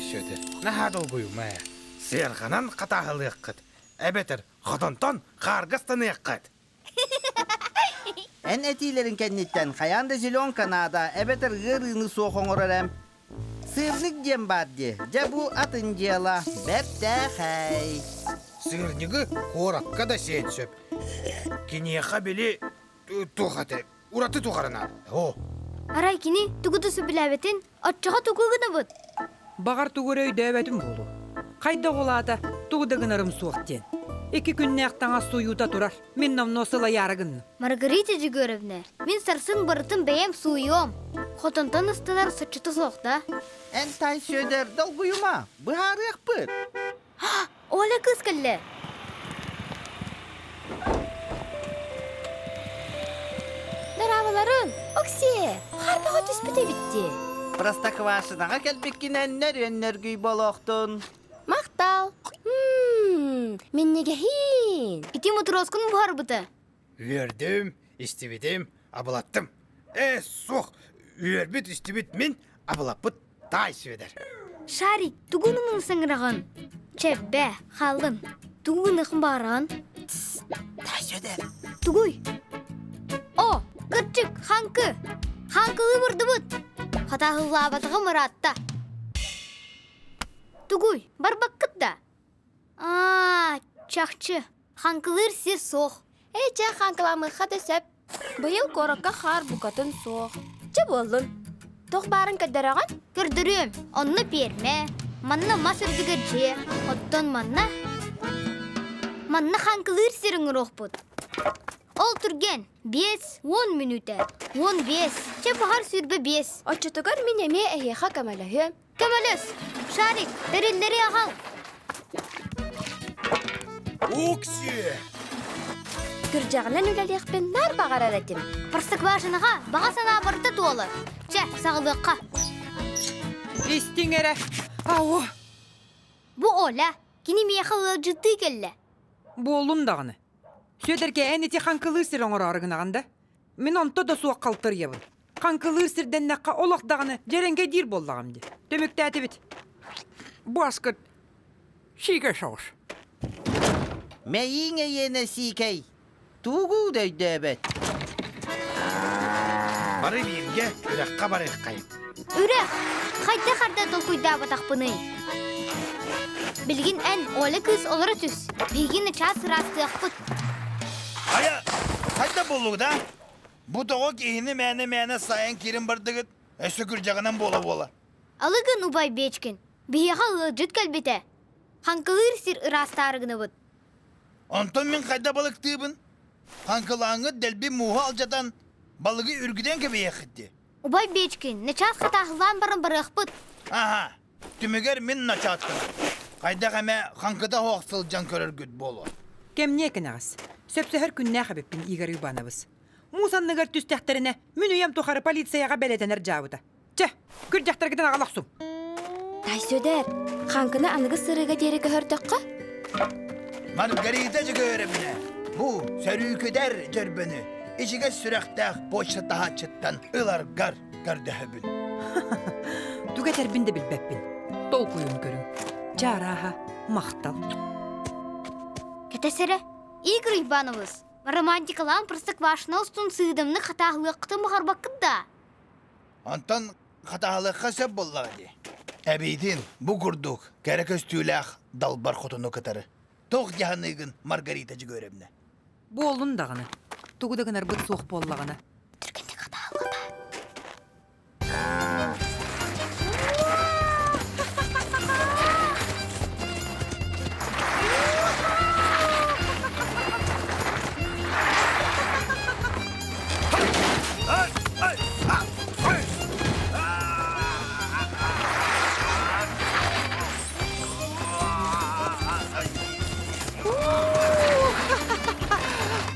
Сүөдэр, наһаа долгуйума ээ. Сыарҕанан хатааһылыаххыт, эбэтэр хотонтон хаарга ыстаныаххыт. Эн этиилэрин кэнниттэн хайаан да зеленка наада эбэтэр ыарыыны суох оҥорор эмп. Сырник диэн баар дии. Дьэ бу атын дьыала. Бэртээхэй. Сырнигы куоракка да сиэн сөп. Киниэхэ били туох этэ, ураты туҕарына. О, Арай кини тугу да сөбүлээбэтин, оччоҕо тугу гынабыт? Баҕар тугу эрэ өйдөөбөтүм буолуо. Хайдах ол аата тугу да гынарым суох диэн. Икки күннээх таҥас сууйуута турар. Мин номнуо сылайаары гынным. Маргарита Егоровна, мин сарсын барытын бэйэм сууйуом. Хотонтон ыстанар соччото суох да? Эн тай Сүөдэр долгуйума, быһаарыахпыт. Оля кыыс кэллэ. Дорооболорун, Оксие, харбаҕа түспүт эбит дии. Простоквашиноҕа кэлбиккинэн нөрүөн-нөргүй буолуохтун. Махтал. Мм, минньигэһиин. Ити мотуруоскун буһарбыта. Үөрдүм, истибитим, абылаттым. Ээ, суох, үөрбүт истибит мин, абылаппыт таай Сүөдэр. Шарик, тугун ымын саҥараҕын? Чэббэ, хааллын. Тугу гыныахын баҕараҕын? Таай Сүөдэр. Тугуй? О, кырдьык, хаҥкы! Хаҥкылыы бардыбыт! Хатааһыллаабатаҕым ыраатта. Тугуй, барбаккыт да? Аа, чахчы, хаҥкылыыр сир суох. Ээ, чэ, хаҥкыламыахха да сөп. Быйыл куоракка хаар букатын суох. Чэ буоллун. Туох баарын көрдөрөҕүн? Көрдөрүөм. Онно пиэрмэ, манна мас үрдүгэр дьиэ, оттон манна... Манна хаҥкылыыр сир оҥоруохпут. Ол түргэн, 5, 10 мүнүүтэ. 15, чэ баҕар 25. Оччотугар мин эмиэ эһиэхэ көмөлөһүөм. Көмөлөс! Шарик, тэриллэри аҕал! Укси! Күрдьэҕинэн үлэлиэхпин наар баҕарар этим. Простоквашиноҕа баҕа санаа барыта туолар. Чэ, саҕалыахха. Истиҥ эрэ. Ау! Бу Оля, кини миэхэ ыалдьыттыы кэллэ. Буоллун даҕаны. Сүөдэркэ эн ити хаҥкылыыр сир оҥороору гынаҕын да? Мин онто да суох халтарыйабын. Хаҥкылыыр сирдэннэххэ олох даҕаны дьэрэҥкэйдиир буоллаҕым дии. Түмүктээтибит. Буаскыт сиикэй соҕус. Мэйииҥ эйиэнэ сиикэй. Тугу да өйдөөбөт. Бары бииргэ үрэххэ барыаххайын. Үрэх! Хайдах арда толкуйдаабатахпыный? Билигин эн Оля кыыс олоро түс. Биһиги начаас ыраастыахпыт. Хайа, хайда буоллугут, а? Бу тоҕо киһини мээнэ-мээнэ сайан киирэн бардыгыт, өссө күрдьэҕинэн буола-буола. Алыгын убай Бечкин, биһиэхэ ыалдьыт кэлбитэ. Хаҥкылыыр сир ыраастаары гынабыт. Онтон мин хайда балыктыыбын? Хаҥкылааҥҥыт дэлби мууһу алдьатан, балыгы үргүтэн кэбиһиэххит дии. Убай Бечкин, начаас хатааһылаан баран барыахпыт. Аһа, түмүгэр мин ночооттум. Хайдах эмэ хаҥкыта оһох сылдьан көрөргүт буолуо. Кэмниэ кэнэҕэс. Сөпсөһөр күннээх эбиппин Игорь Ивановыс. Муус анныгар түстэхтэринэ, мин үйэм тухары полицияҕа бэлэтэнэр дьаабыта. Чэ, күрдьэхтэргитин аҕала охсуҥ. Тай Сүөдэр, хаҥкыны аныгы сырыыга диэри көһөрдөххө? Маргарита Дьөгүөрэбинэ, бу сөрүүкүтэр дьөрбөнү ичигэс сүрэхтээх почта таһааччыттан ыларгар көрдөһөбүн. Тугу этэрбин да билбэппин. Толкуйун көрүҥ. Чэ, арааһа, махтал. Кэтэс эрэ, Игорь Иванович, романтикалаан Простоквашино устун сыыдамнык хатааһылыаххытын баҕарбаккыт да? Онтон хатааһылыахха сөп буоллаҕа дии. Эбиитин бу курдук кэрэ көстүүлээх далбар хотуну кытары. Туох дьаһаныыгын, Маргарита Дьөгүөрэбнэ? Буоллун даҕаны. Тугу да гынарбыт суох буоллаҕына. Түргэнник хатааһылата.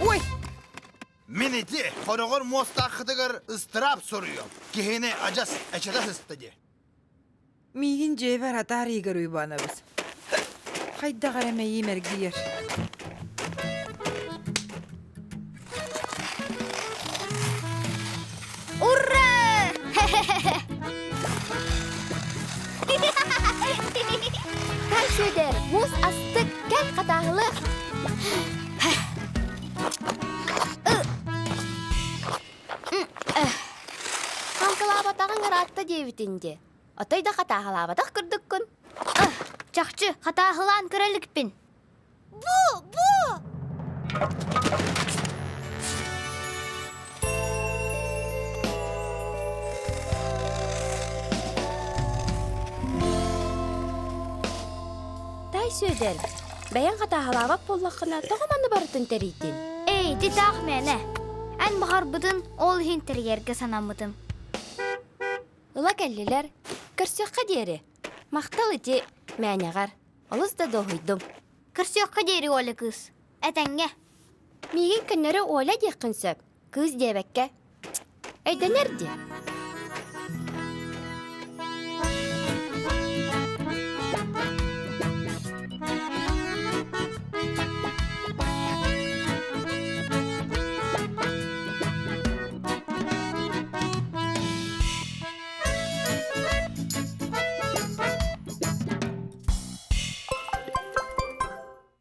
Ой! Мин ити хороҕор муостааххытыгар ыстыраап суруйуом. Киһини адьас эчэтэ сыста дии. Миигин дьиэбэр атаар Игорь Уйбаанабыс. Хайдах эрэ мэйиим эргийэр. Ура! Сүөдэр, муус астык, кэл хатааһылыах. Хаҥкылаабатаҕыҥ ыраатта диэбитин дии. Отой да хатааһылаабатах курдуккун. Чахчы, хатааһылаан көрө иликпин. Бу, бу! Тай Сүөдэр, бэйэҥ хатааһылаабат буоллаххына, тоҕо манна барытын тэрийдин? Эй, ити таах мээнэ. Эн баҕарбытын ол иһин тэрийэргэ санаммытым. Ыла кэллилэр. Көрсүөххэ диэри. Махтал ити мээнэҕэр. Олус да дуоһуйдум. Көрсүөххэ диэри Оля кыыс. Этэҥҥэ. Миигин көннөрү Оля диэххин сөп. Кыыс диэбэккэ. Өйдөнөр дии.